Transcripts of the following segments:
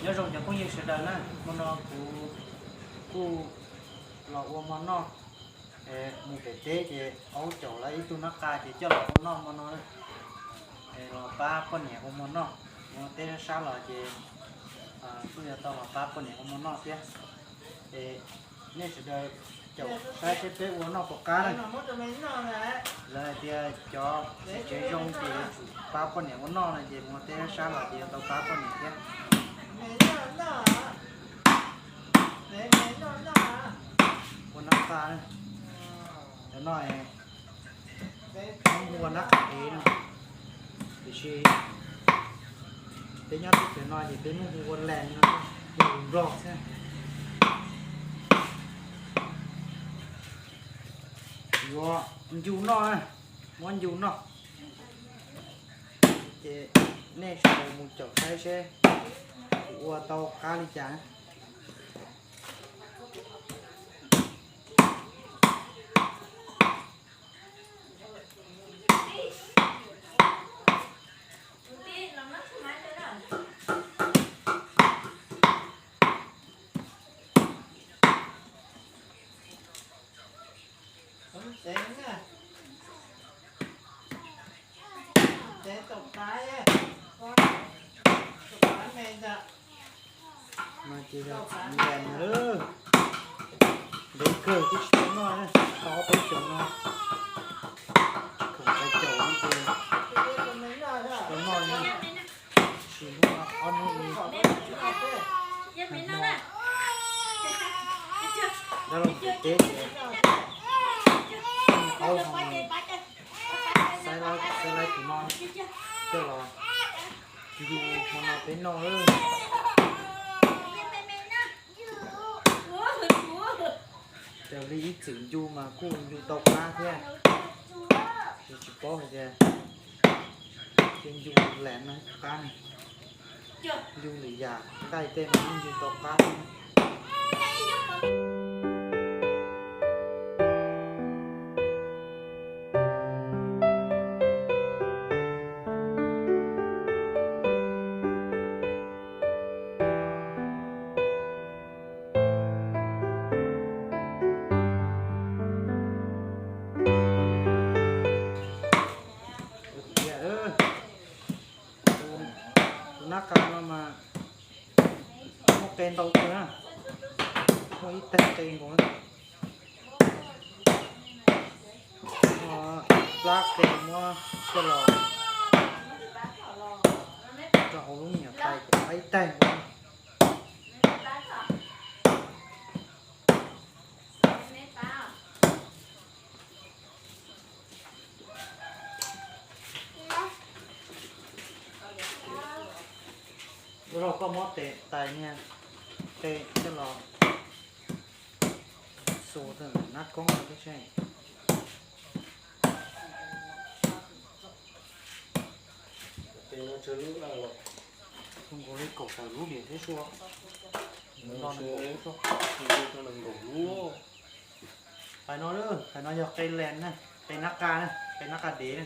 Nyob zoo cov phooj ywg sawv daws na, hmo no kuv kuj los ua hmo noj. Mus pem teb ces aub caum lawv ib tug nab qa ces coj los ua noj hmo no. Los pab poj niam ua hmo noj, mus teb sab sab los ces kuj yuav tau los pab poj niam ua hmo noj thiab. Es nej sawv daws caum saib seb peb ua noj puas qab na. Lawv hais tias cov tsev zoo ces yuav tsum pab poj niam ua noj no ces mus teb sab sab los ces yuav tau pab poj niam thiab. Ua nab qa na. Cov no hu ua nab qa dev no, tiam sis peb nyob teb chaws no ces peb muab hu ua las no, hu lus Nplog xwb. Yuav ncu noj, muab ncu noj. Ces nej sawv daws mus caum saib seb kuv ua tau qab li cas. No ces yog txiv nplaim no lawm. Ntev kawg twb tsis tau noj, tau ob peb xyoos no tsis khoom pais caum no ces tsis tau noj li. Tab sis muaj ob hnub li, hmo dab laug pem teb ces aub ho mus xaib laib tus no coj los ncu hmo no peb noj. Raws li ib txwm ncu mas kuj ncu tau qab thiab, ces tsis paub hais tias ces ncu las no qab ne, ncu lwm yam nqaij tej mas yeej ncu tau qab thiab. Tus nab qa no mas muaj qe ntau kawg na, muaj ib tag qe nkaus na. Muaj plab qe muab coj los rau hauv lub me nyuam tais ces ib tag nkaus na. Ua rau koj muab tes tais niag qe coj los xuas nab koob no thiab seb. Zoo nkaus li kaum tawm lub diam thiab sua. Hais no, hais no yog qe las na, qe nab qa na, qe nab qa dev na.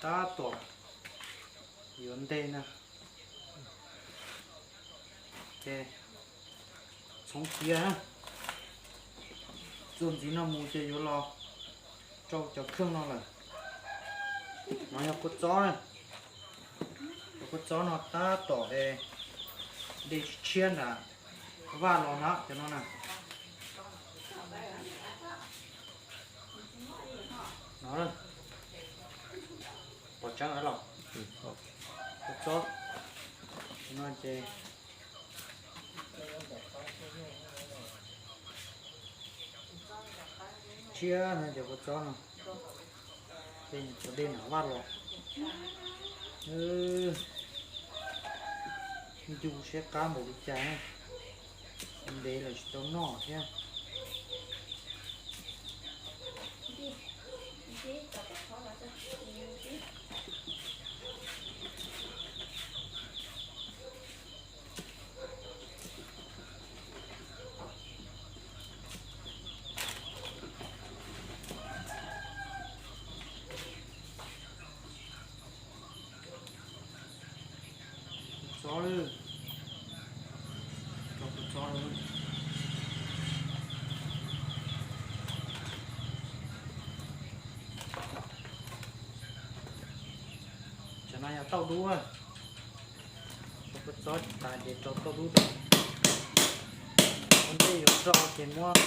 Tab tom yuav nte na. Ces txhoov cia na, txuas ntxiv no mus ces yuav los rau cov kheej no lawm. No yog kua txob na, cov kua txob no tab tom es de tshiab nram vaj los na cov no na. No, pom tseeb los? Kua txob no ces tshiab no ces kua txob no ces nyuam qhuav de nram vaj los. Ncu seb qab npaum li cas, ntev lawm tsis tau noj thiab. Tsob lawm, tso kua tsob lawm. Tsam no yog tauj dub, tso kua tsob tas ces tso tauj dub rau. Ua ntej yuav rau ces muab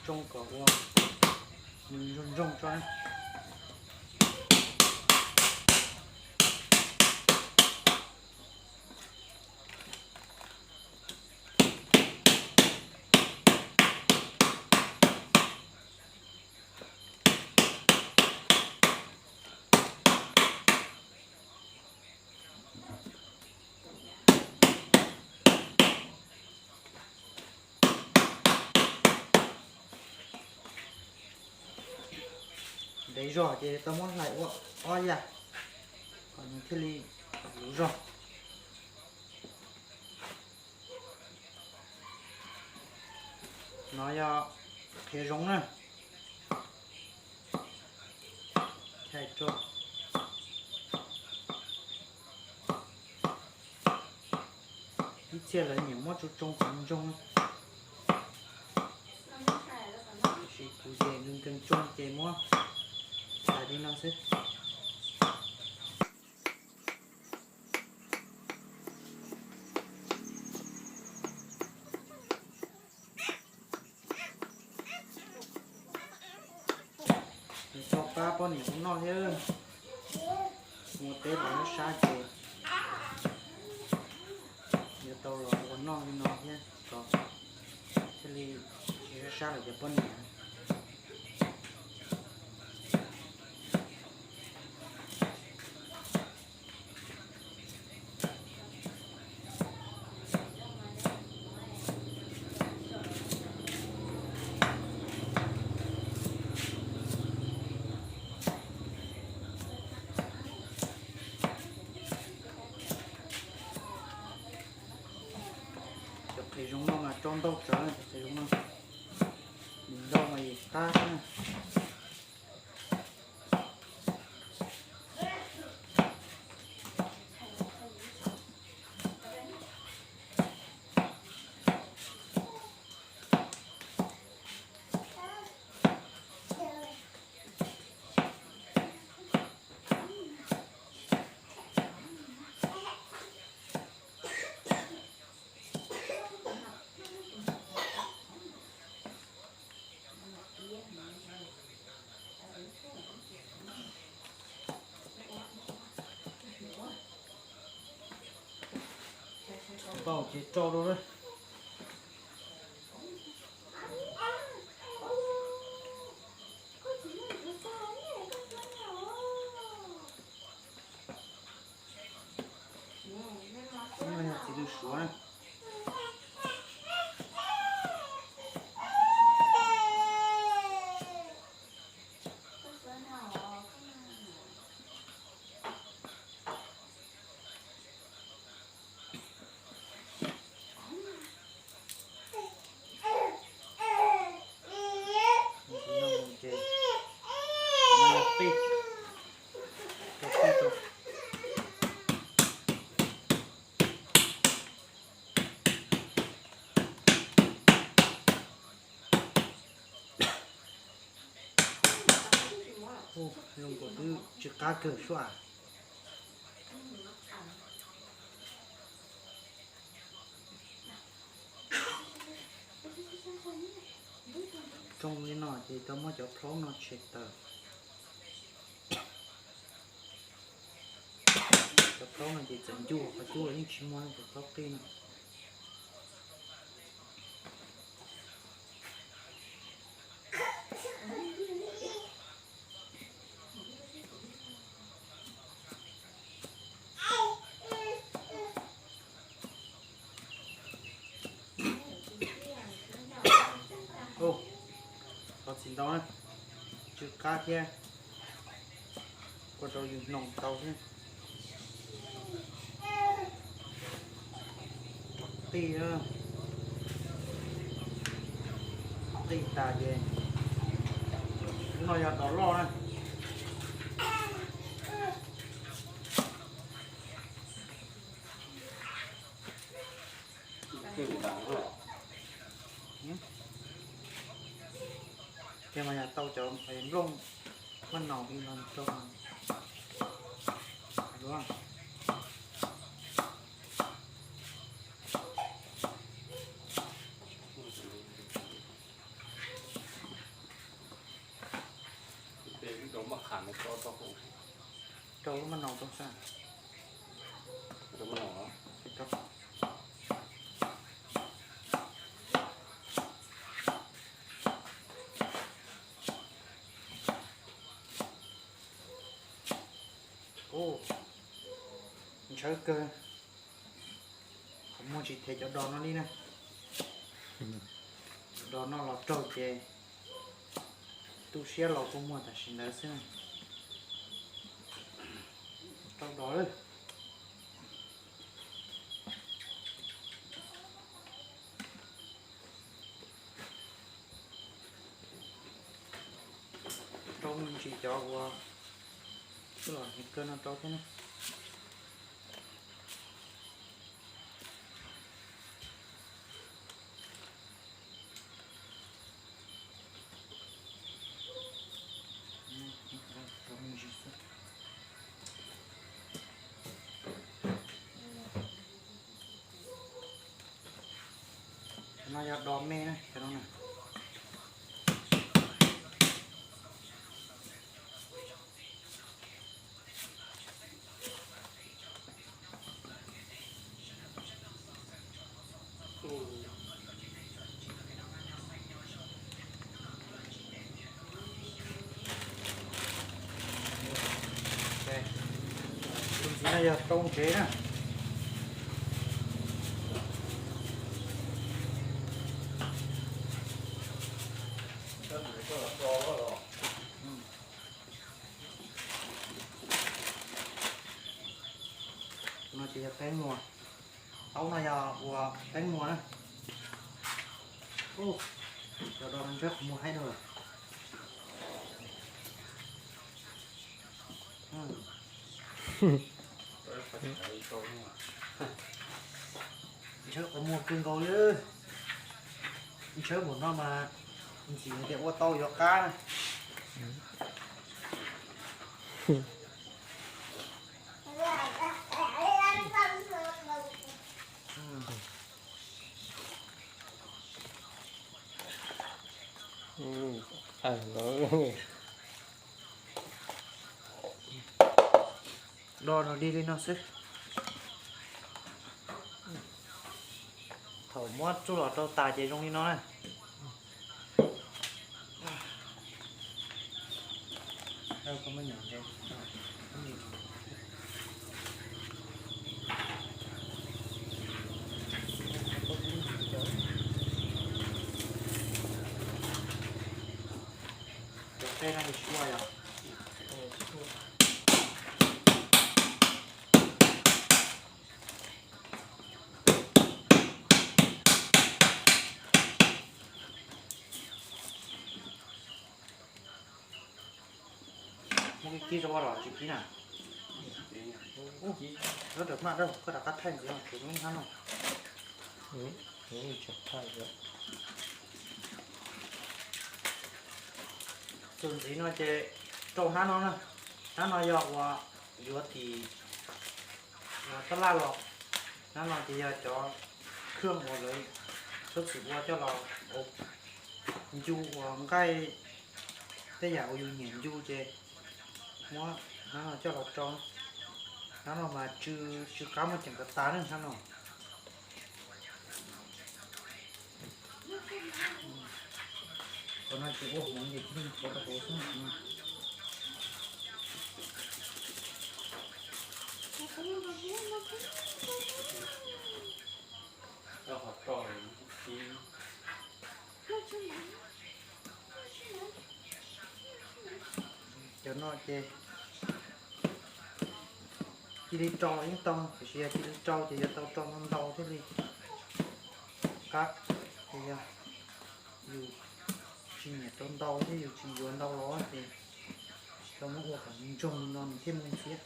tsoo kom ua nws ntsoog ntsoog tso. Ntev zog ces tau muab hlais ua ob yam kom nws thiaj li luv zog. No yog qhiav zoov na. Ib txhia lawv nyiam muab tsoo tsoo kom ntsoog, tiam sis kuv ces nkees nkees tsoo ces muab hlais li no xwb. Yuav tau pab poj niam ua noj thiab, mus teb los sab sab ces yuav tau los ua noj li no thiab, thiaj li tsis sab sab lawm cov poj niam. Cov qhiav zoov no mas tso ntau tsawv, cov qhiav zoov no, nws ntau mas yus qab xwb na. Npau ces rau rau na. Txiv lws suav na. Zoo nkaus twb tsis qab kawg suab. Tsoo li no ces tau muab cov plaub no tshem tawm. Cov plaub no ces txawm ncuj qhov cub los yeej tsis muaj cov plaub qij no. Ov, txhob txhim ntau na, tsw qab thiab, ua rau yus hnoos tau thiab. Qij, qij tas ces, lub no yog dos loj na. Ces mas yog tau cov nplooj maj naus li no rau dua. Rau lub maj naus rau sab. Ub, ntshawv kawg. Qhov muag tsis them cov dos no li na. Cov dos no los raug ces tu siab los kua muag tam sim ntawd xwb. Rau dos lawm. Rau me ntsis cov uas twb los hniav kawg no rau thiab na. Cov no yog dos me na, cov no na. Tus ntxiv no yog rau ntsev na. No ces yog teeb muas. Taub no yog ua teeb muas na. Ub, cov dos no ntshawb qhov muag haib dhau lawm. Ntshawb qhov muag kawg nkaus li. Ntshawb npaum no mas ntxim tias ua tau yuav qab na. Do los dig li no xwb. Thaum muab tsuj los rau tas ces zoo li no na. Cov qe no yog sua yom? Muab kib kib rau ua los tsis kib na. Ub, lawv rau maj rau koj rov qab thaij ntxiv no, kuv lub hnab no. Tus ntxiv no ces rau hnab no na. Hnab no yog uas yuav tim uas tab laj los. Hnab no ces yog cov khwj uas lawv txhob txwm ua coj los ncu uas nqaij tej yam uas yus nyiam ncu ces muab hnab no coj los rau. Hnab no mas tsw, tsw qab muaj ceem kov tas ne hnab no. Qhov no ces ua hmoov ces cia li nthuav rau hauv xwb no. Cov no ces cia li rau los yeej tau, tiam sis yog cia li rau ces yuav tau rau ntau ntau thiaj li qab. Ces yog yus tsis nyiam rau ntau thiab yus tsis yuav ntau los ces tsis tau muab ua kom ntsoog li no nws thiaj muaj ntxhiab,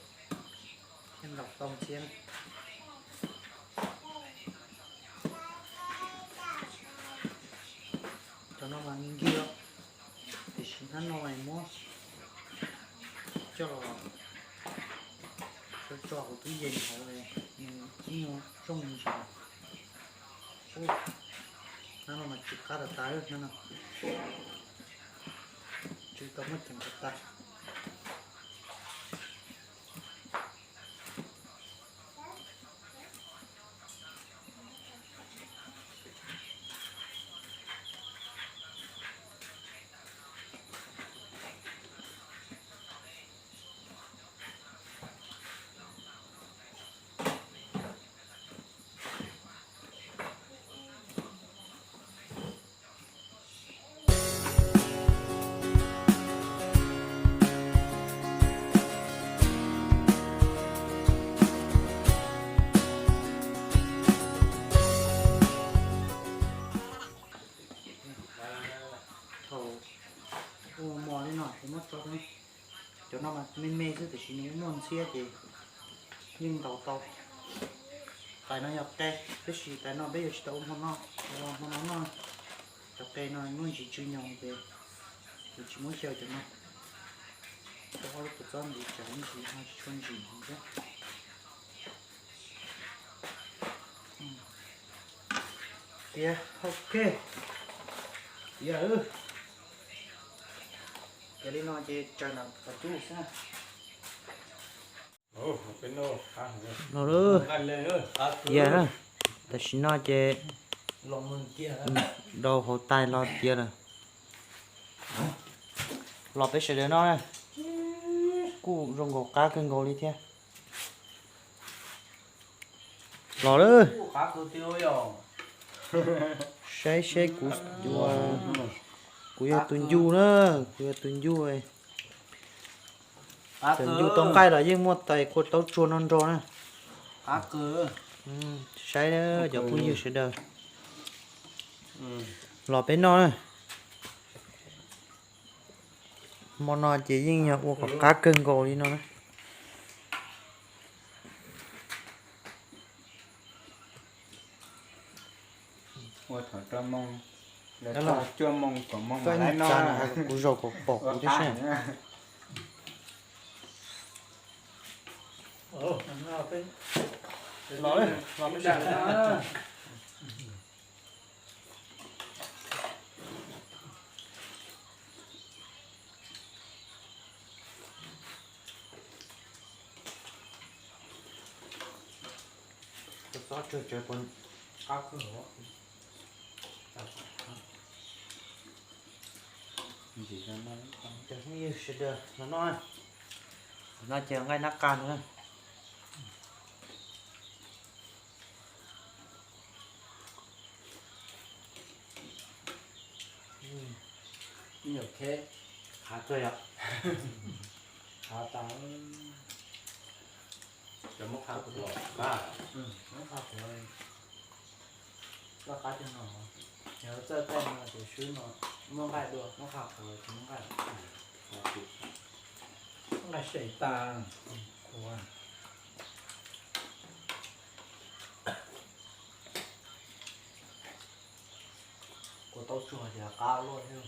thiaj ntaus tau ntxhiab na. Coj los tso hauv tub yees hauv, nws ib nyuag zoo ntsis. Ub, hnab no mas tsw qab tas tas, hnab no tsw tau muaj ceem tas tas. Thaum ua mos li no ces muab tso, cov no mas me me xwb tiam sis nws muaj ntxhiab ces yeej ntaus tau. Tais no yog qe, tab sis tais no peb yuav tsis tau ua hmo no, ua hmo no noj. Cov qe no muaj ntsis tsw nyoos ces yuav tsis muab xyaw cov no. Rau ob lub kua txob ntxiv tsam ib ntsis ho tsis tshua ntsim thiab. Tiav, ok. Tiav, ces li no ces tsaws nram qhov cub xwb na. Los lawm, tiav na. Tam sim no ces rau hauv tais los tiav lawm. Los peb sawv daws noj na. Kuj zoo nkaus, qab kawg nkaus li thiab. Los lawm. Saib seb kuv, kuv yog tus ncuj na, kuv yog tus ncuj. Cov ncuj tau nqaij los yeej muaj tais kua taub tsuag no nrog na. Saib cov phooj ywg sawv daws, los peb noj na. Hmo no ces yeej yog ua kom qab kawg nkaus li no na. Ua thaum rau moo, lawv tau cuaj moo kaum moo mas lawv noj, kuv zaum kom pom kuv thiab seb. Los, los peb sawv daws. Kua txob tsawg tsawg puas qab kawg. Cov phooj ywg sawv daws los noj, no ces nqaij nab qa no na. Ib nyuag kheb, qab kawg yom. Qab tas. Cov muab qha kuv los qab. Muab qha kuv, loj qab tiag no. Yog txawj tej no ces swb no, muab nqaij dua, muab qha kuv tsis muab nqaij. Nqaij sev tas. Kuv Kua taub tsuag ces qab luaj thiab.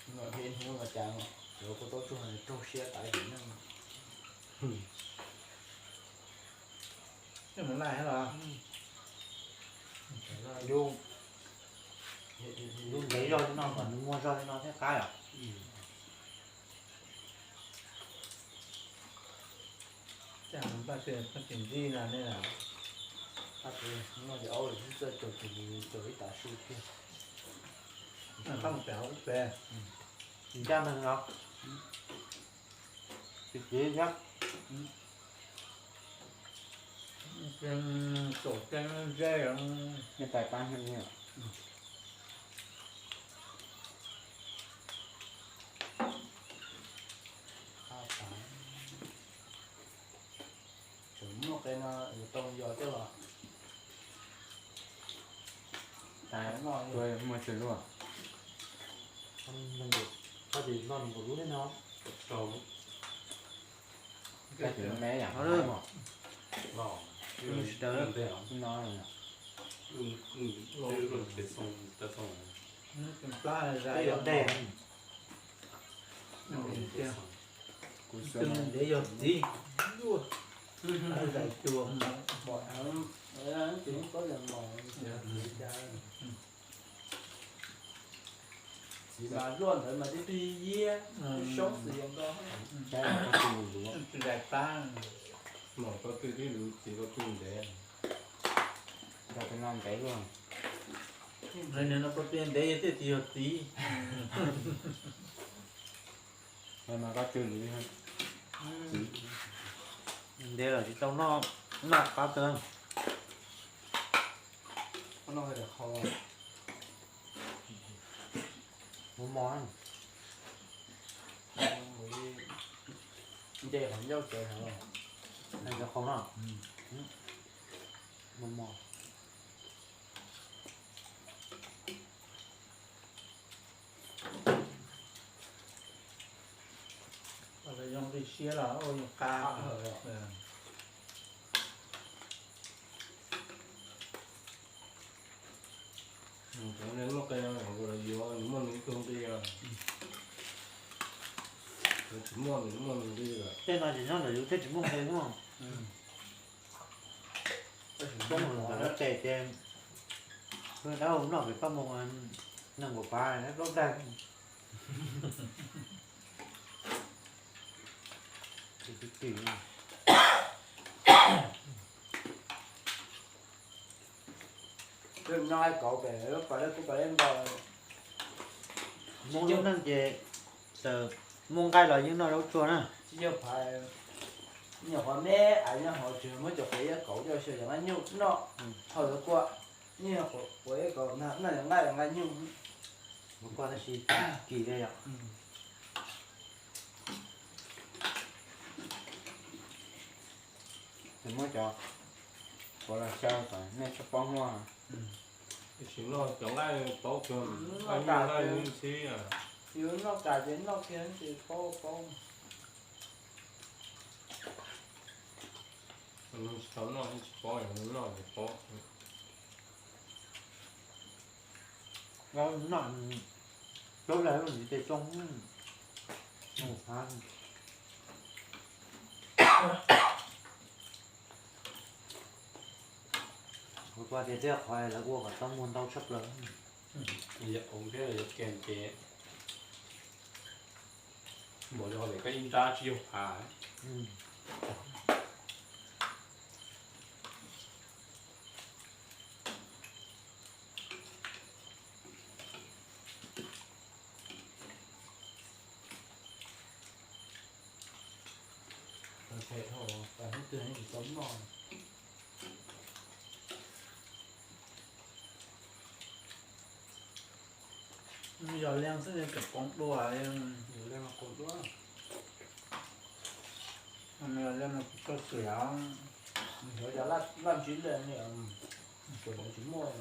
Hnub no thiab hnub no cas cov kua taub tsuag raug siab tas ib sim neej. Mus laj thiab los? Yus, yus ntev zog li no kom nws muag zog li no thiaj qab yom. Cas npaj tsis ntsib na nej. Tab sis no ces aub lawm xwb, txawj caum ces caum ib tav su kiag. Qab mus pem hauv ub pem. Ncaj nteeg no. Tsis kiv thiab. Kaum ceeb ze. Nej pais pab nej. Tseem muaj qe no yuav tau yos coj los. Muaj tsawg lub? Koj ces noj nees nkaum lub thiab no. Koj ces me yam no. Ntej no. Ntej. Kuv xav ntev yog txiv, zais cua. Txiv mas luaj ntawd mas tib tug yiab, tib soob xwb yog nko. Tsis zais plab. Mas koj twb tib lus txiv koj twb ntev. Ntev luaj. Nws no koj twb ntev yog tiag tsis yog txiv. Mas koj twb lus txiv. Ntev lawm tsis tau noj, noj qab tag. Mos mos. Nce qhov ncauj tsev hov. Nce qhov no. Mos mos. Los zoo li siab los ua zoo qab. Nws muaj qe, nws yuav nws muaj nws ib tug nqi, nws tsis muaj nws muaj nws nqi lawm. Tej no tsis nyob ntawm yus thiaj tsis muaj nqi no. Koob mus ntawm lawv tes ces, dab noj pem paj mus nees nkaum phav plaub dag. Twb nyob hais kauv pem lub pas dej kub pas dej nkaus. Hmoob lub neej ces txawm muaj nqaij los yeej noj zaub tsuag na. Tsis yog phav, nyuam qhuav me, nyuam qhuav tsis muab cov quav iab kauv coj xyaw cov nqaij nyuj noj, thaum lawv kua, nyuam qhuav iab kauv noj cov nqaij, nqaij nyuj. Kuv kua tab sis kim li yom. Muab cov, cov los xyaw kom nej txhob paub muaj. Tab sis noj cov nqaij paub kawg, nqaij nyuj nqaij ntxhib. Yus noj kas ces noj kiag ces paub paub. Tsis tau noj tsis paub, noj ces paub. Noj plaub dag lub ntxiv tej tsooj, mus qab. Kuv tua tias tej qhov lawv ua kom tau muag ntau tshaj plaws. Yog ua thiab yog kiag ces npaum li qhov tias koj ib nrab tsis yog phav. Phem dhau, pais hnub twg yeej tsis tau noj. Yog leej xwb tseem qoos dua. Yog leej mas qoos dua. Yog leej mas kuv txog xwm os. Yog cov laj ntsib leej, kuv tsis muaj.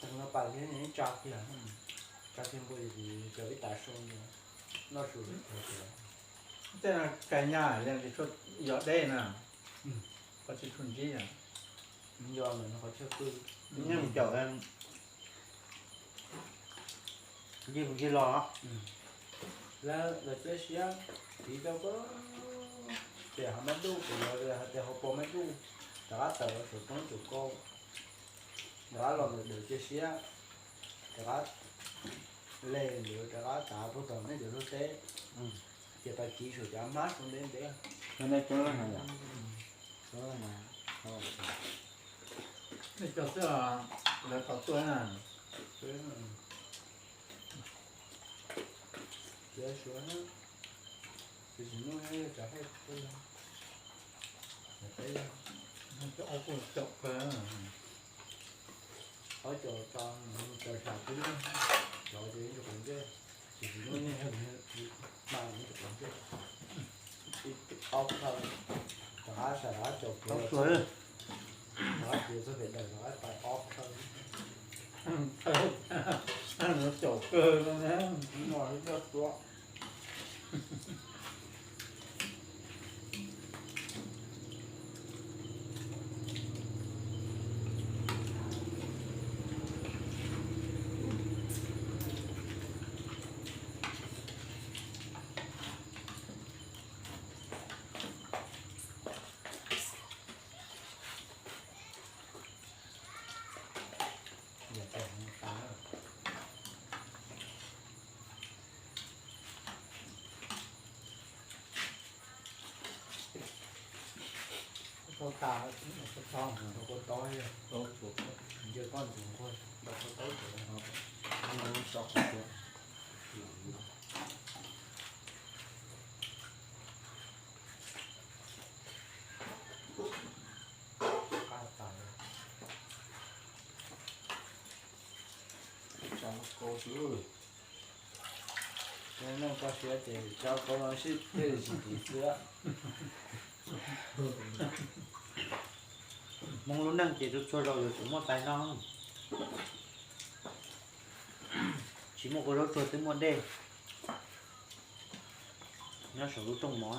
Tag no pais thiab nws tsa kiag, tsa kiag npua ces cov ib tav su noj su. Tej no kais nyaj leej tsis tshua yog deb na, qhov tsis tshua ntsib. Yog ntawm qhov chaw pw, nyeej caum ncig mus ncig los. Lawv lawv txiab siab, tiv rau koj, ces hauv mab duj, ces lawv hais tias hauv paus mab duj, rov qab tawm los saum roob tsaus kau, rov qab los ntawm dawm cia siab, rov qab le ntawd rov qab tav puag tom nej cov hlua teb, ces pais kiv saum cov hmab saum ntev ntev. Nej cov xwb os, lawv tau tuaj na. Tias suav, tiam sis muaj cov haj peb, cov ob kuj caum kawg. Ob caum tau, caum xya tib, cov ces ib tug quav ntsej, tiam sis muaj nej mas ib tug quav ntsej. Ob kawg, rov qab sawv rov qab caum kev, rov qab kev txog pem daws rov qab pais ob kawg. Caum kawg no na. No ib tug tuaj. Tau tas, tau tau, tau kua tau, nce koj ntxim nquag, tau kua tau. Neej koj siab ces rau koj los sib thiaj li tsis tim xwb. Hmoob lub neej ces txhua txhua zaus yuav tsum muaj tais no. Tsis muaj kua zaub tsuag twb muaj dej. Nyob saum lub rooj mov.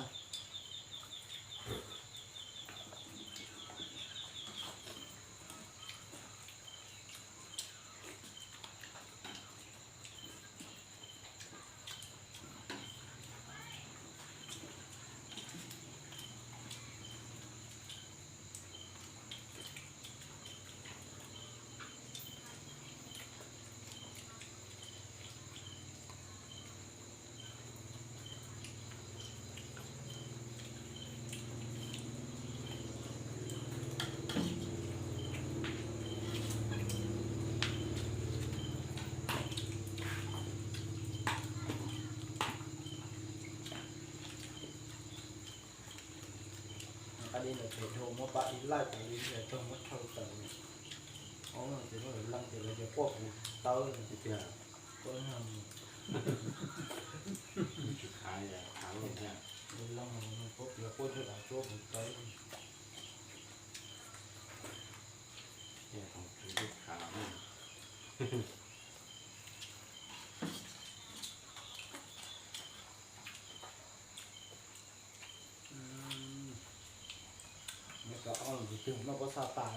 Qab dib ntawd pem dhau muab pab ib laij tas li, tau muab thau tawm. Ob no ces muab lawv leej ces lawv tias quaj puv tawb tiag. Quaj tsis khav, khav lawm thiab. Lawv leej no puab tias quaj cuag dav tsuab puv tawb. Nyob cov ob tus twg noj pob txha tas,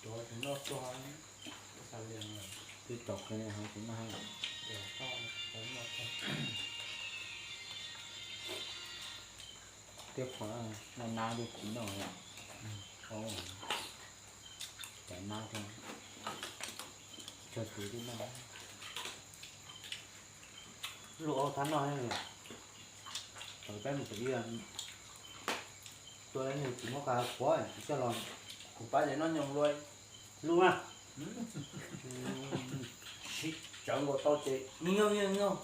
cov tus noj txog pob txha lias, twb tau qhia ho tus noj. Tej qhov noj nab li tsis noj, cov nab thiab, tsawg tus twb noj. Luj au thab noj, thaum peb mus tsev, tua ib nyuag tsis muab qab quav tsis coj los. Kuv pab ces noj nyoos luaj. Luj na, sib tsawv nkaus tau ces nyuag nyuag nyuag,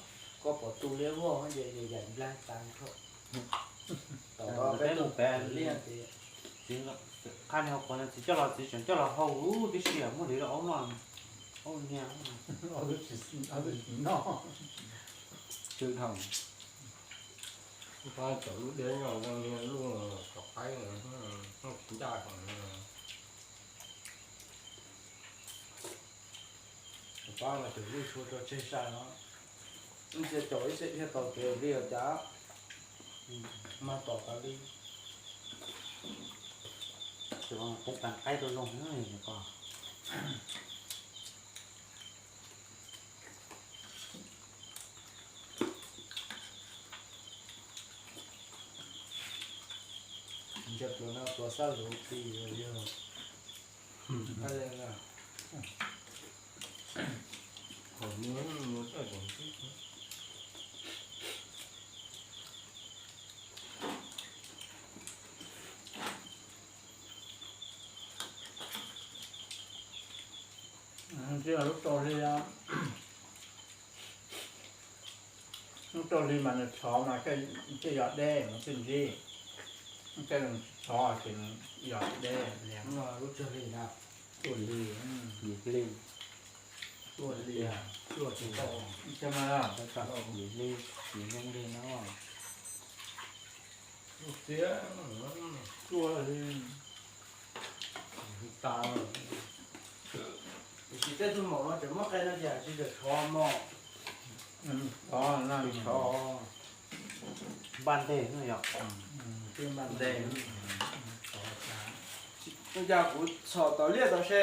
koj pom tus liab vog ces yaim nplaig tas nrho. Thaum peb mus pem liaj ces qab ni hau quav no txiv coj los, txiv tseem coj los hau tib si, muab hliv rau aub noj, aub niag. Ob tug tsis noj. Tsw dhau. Pab cov lub deb nyob no, lub cov qaib no, tsis ncaj heev. Pab mas cov lub tshuaj tso tseg sai no, ntsia caum ib xeb dhia tau kev li os cas, mag tom tas li. Peb tas qaib rau zoo ko. Ntsia pluas no pluas xab luv ti yog. Lub rau hli, lub rau hli mas nws tshov mas thiaj yog deb, mas thiaj ntsib. Thiaj tshov ces yog deb li. Lub rau hli na, tuaj hli, hli, tuaj hli, tuaj tsis tau, yim hli, yim hli no. Txiav, tuaj hli, tas. Tiam sis tej tug maum no tseem muab qe no ces tsis txawm tshov mog. Tshov, npaj nteg no yog. Npaj nteg. Cas kuv txhom tom liaj tom se,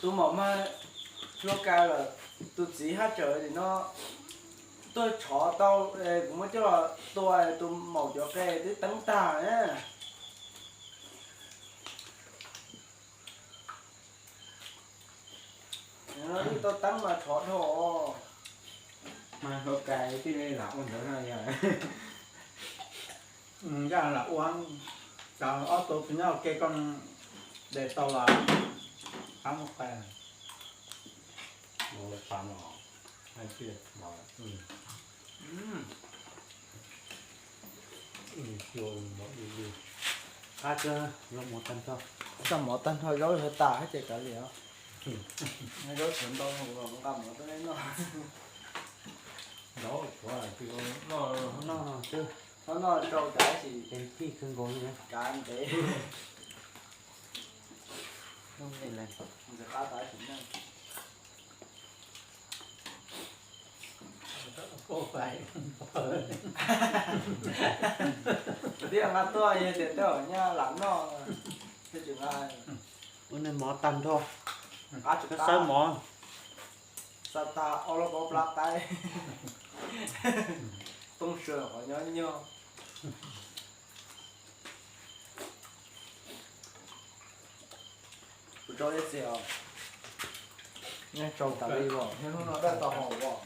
tus maum mas hlua kas lawm, tus txiv haj tseem li no tuaj tshov tau, kuv muab coj los tua tus maum cov qe twb teeb tag na. Tau teeb mas tshov dhau. Mas hlua kas tij li lam ua ntawd no yog. Ncaj lam ua, cov ob tug pheej nyob ua ke koj de tau los qab muab qai. Qab tag, los mov tag nrho. Tag nrho zaub yuav tas ces kav liam. Zaub tshuav ntau nqa mov tuaj noj. Noj, noj rau kav ib sim thij kawg nkaus li kav ntev. Ntxim qab tas ib sim neej. Tias nqa tuaj yog tias tej zaum nyaj lam noj, tej zaum nqa. Ua nej mov tag nrho, qab tsis qab, xawb mov, xa tag ob lub pob plab qaib, tooj sua qhov nyob nyuag. Kuv tso ib txhia os. Nyob tsau tas li os, nyob hnub no daj tau hau os.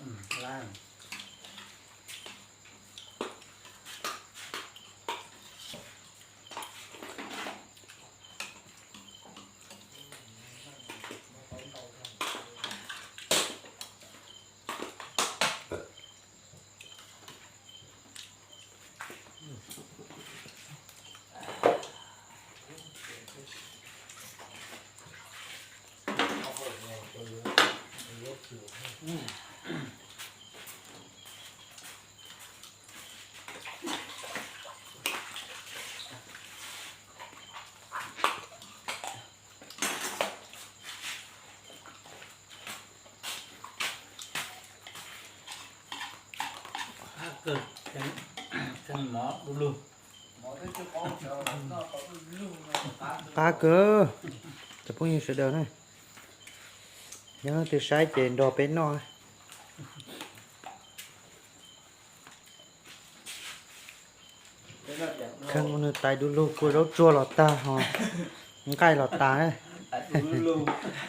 Qab kawg, tseem mov du lug. Qab kawg, cov phooj ywg sawv daws na, nyob leej twg saib ces nrog peb noj. Kheej ua nws tais du lug, kua zaub tsuag los tag ho, nqaij los tas,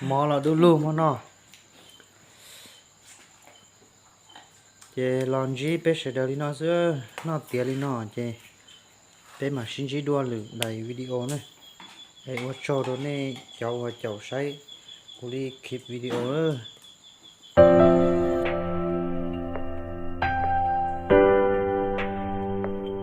mov los du lug muab noj. Ces los ntsib peb sawv daws li no xwb, noj tiav li no ces peb mam sib ntsib dua lwm daim video na. Es ua tsaug rau nej cov uas caum saib kuv li clip video lawm.